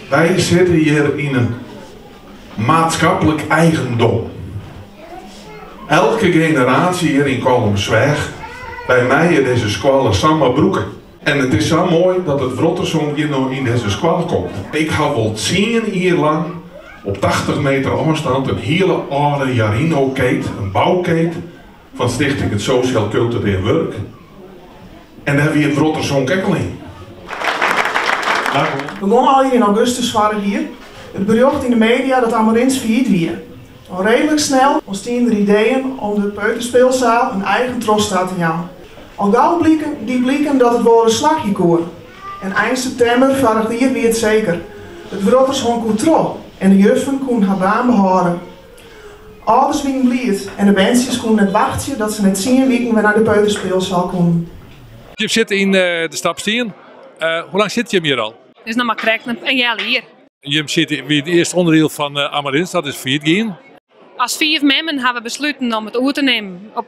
Wy sitte hjir yn in maatskaplik eigendom. Elke generaasje hjir yn Kollumersweach, wy meie dizze skoalle samar brûke. En it is sa moai dat it Wrottershonk hjir no yn dizze skoalle komt. Ik haw wol tsien jier lang op 80 meter ôfstand in hiele âlde Jarino-keet, in boukeet fan Stichting it Sosjaal Kultureel Wurk. En dêr wie it Wrottershonk ek al yn. Begûn al yn augustus foarich jier it berjocht yn de media dat Amarins fallyt wie. Al reedlik snel ûntstiene der ideeën om de peuterspeelzaal in eigen trochstart te jaan. Al gau bliken, die bliken dat it wolris slagje koe. En ein septimber foarich jier wie it seker. It Wrottershonk koe troch en de juffen koene har baan behâlde. Alders wiene bliid en de berntsjes koene net wachtsje dat se nei 10 wiken wer nei de peuterspeelzaal koene. Jim sitte yn de Stapstien. Hoe lang sitte jim hjir al? Is noch mar krekt in healjier. Jim sitte by it earste ûnderdiel fan Amarins, dat is fallyt gien. As fiif memmen hawwe we besluten om it oer te nimmen op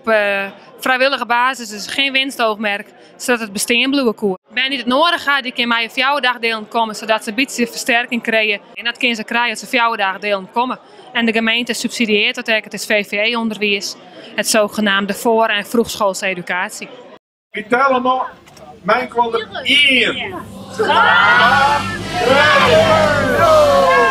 frijwillige basis, dus gjin winstoogmerk, sadat it bestean bliuwe koe. Bern dy't it noadich ha, dy kinne mei fjouwer dagdelen komme, sadat se in bytsje fersterking krije. En dat kinne se krije as se fjouwer dagdelen komme. En de gemeente subsidiearret dat ek, it is VVE-ûnderwiis, it zogenaamde voor- en vroegschoolse educatie. Wy telle no mei elkoar ien, twa, trije.